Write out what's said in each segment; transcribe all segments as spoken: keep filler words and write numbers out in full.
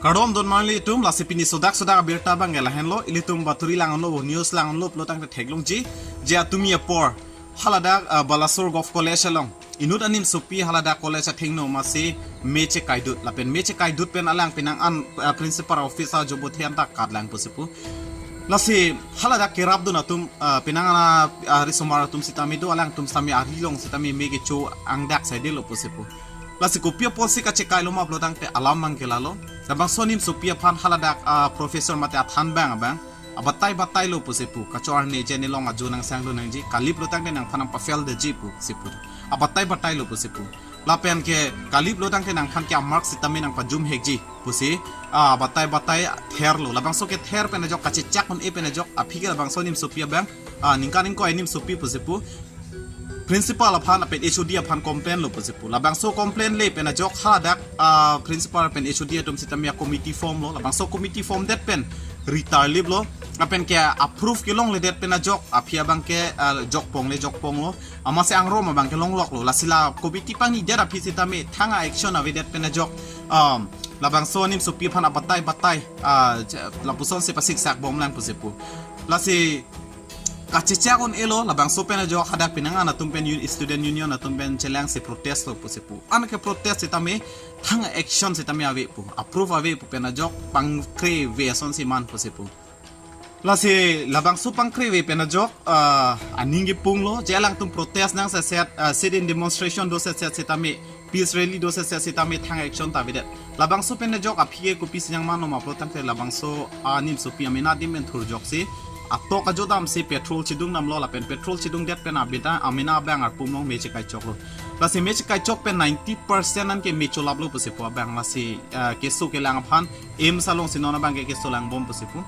Kardom don marli atum, lasi pini sodak sodak abirta abang ke lahenlo, ilitum baturi lang-onlo, news lang-onlo pulotangte theklongji, je atumi apor haladak, ah, Balasore Govt College along inut animsopi haladak college athengno masi me chekaidut, lapen me chekaidut pen alang penang an, ah, principal office ajobo the-an ta katlang pusi pu. Lasi haladak kerapdun atum, ah, penang an, ah, risomar atum sitame do, alangtum sitame ari along sitame me kecho angdak saidelo pusi pu. Lasi kopi apotsi kachekailo ma pulotangte alam abang ke lalo. Labangso animsopi aphan haladak, ah, professor mate athan abang abang abatai batailo pusi pu. Kacho arni je nelong ajo nangsangdun nangji, kali pulotangte nangphan nangpa-fail detji pusi pu. Abatai batailo pusi pu. Lapen ke kali pulotangte nangphan ke a-mark sitame nangpajum hekji pusi, ah, abatai batai therlo. Labangso kether pen ajok, kachechak un-e pen ajok aphi ke labangso animsopi abang, ah, ningkan ingkoi animsopi pusi pu, principal aphan lapen H O D aphan complain lo pusi pu. Labangso complain le pen ajok haladak, ah, principal pen H O D atum sitame a-committee formlo. Labangso committee formdet pen ritarliplo. Lapen ke approve kelongledet pen ajok aphi abang ke, ah, jokpong le jokponglo. Amatsi angrom abang ke longloklo. Lasi la committee pangnidet aphi sitame thang a-action avedet pen ajok, um, labangso animsopi aphan abatai batai, ah, je-, lapusonsi pasiksak bomlang pusi pu. Lasi kachechak un-elo, labangso pen ajok hadak penang an atum pen un-, student union atum pen chelangsi protest lo pusi pu. Anke protest sitame thang a-action sitame ave pu, approve ave pu pen ajok pangkreve asonsi man pusi pu. Lasi labangso pangkreve pen ajok, ah, aning kepunglo, je alangtum protest nangseset, ah, sit-in demonstration doseset sitame, peace rally doseset sitame thang a-action ta avedet. Labangso pen ajok aphi ke kopisi nangmanlo ma pulotangte labangso, ah, animsopi amena adim pen thurjoksi atok ajo damsi petrol chedung damlo, lapen petrol chedungdet pen abita amena abang arpum along me chekaichoklo. Lasi me chekaichok pen ninety percent an ke me cholaplo pusi pu abang, lasi, ah, keso kelang aphan AIIMS alongsi non abang ke keso langbom pusi pu.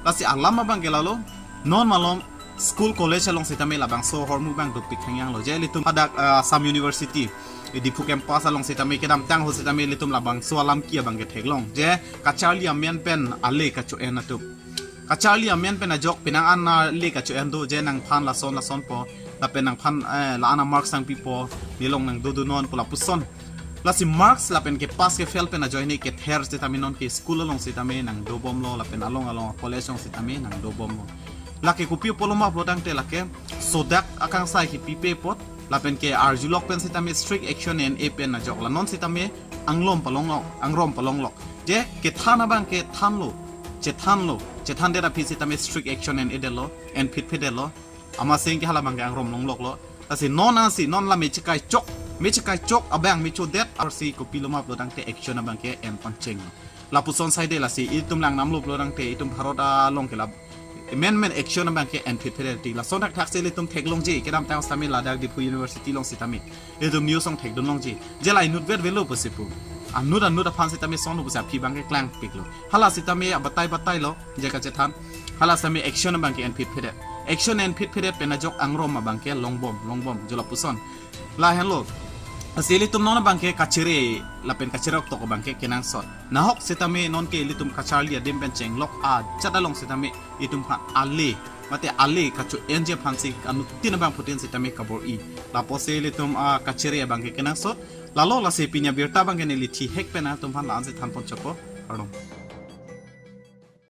Lasi alam abang ke lalo, non malom school college along sitame labangso ahormu abang dopik thangyanglo. Je ilitum hadak, ah, Assam University, eh, Diphu campus along sitame kedamtang ahut sitame ilitum labangso alam ke abang ke theklong. Je kacharli amen pen ale kacho-en atum. Kacharli amen pen ajok penang an ale kacho-en do, je nangphan lason lason po, lapen nangphan, eh, la-an a-marks nangpipo, nelong nangdodunnon pu lapuson. Lasi marks lapen ke pass ke fail pen ajoine kether sitame non ke school along sitame nangdobomlo, lapen along along college along sitame nangdobomlo. Lake kopi apotlo ma pulotangte lake sodak akangsai kepipe apot, lapen ke arjulok pen sitame strict action en-e pen ajok, la non sitame angrom palonglok, angrom palonglok. Je kethan abang ke thanlo, chethanlo, chethandet aphi sitame strict action en-edetlo, enphitphitdetlo. Amatsi ke hala abang ke angrom longloklo. Lasi non ansi, non la me chekaichok, me chekaichok abang me chodet arsi kopilo ma pulotangte action abang ke en pangcheng. Lapuson saide, lasi itum lang namlo pulotangte itum Bharat along ke la amen amen action abang ke enphitphit ti. Lason thakthak si ilitum theklongji, kedamtang sitame ladak Diphu University along sitame itum news along thekdunlongji, je la inutvet avelo pusi pu. Anut anut aphan sitame sonlo pusi aphi abang ke klangpiklo. Hala sitame abatai batailo, je kachethan. Hala sitame action abang ke enphitphitdet. Action enphitphitdet pen ajok angrom abang ke longbom, longbom, jo lapuson. Lahenlo. Lasi ilitum non abang ke kachere, lapen kachere oktok abang ke kenangsot. Nahok sitame non ke ilitum kacharli adim pen chenglok ajat along sitame itum aphan ale, mate ale kacho-enji aphansi anuttin abangphutin sitame kabor-i. Lapusi ilitum, ah, kachere abang ke kenangsot. Lalo, lasi pini abirta abang ke neli thihek pen atum aphan la-ansi thanpon chokpo. Kardom.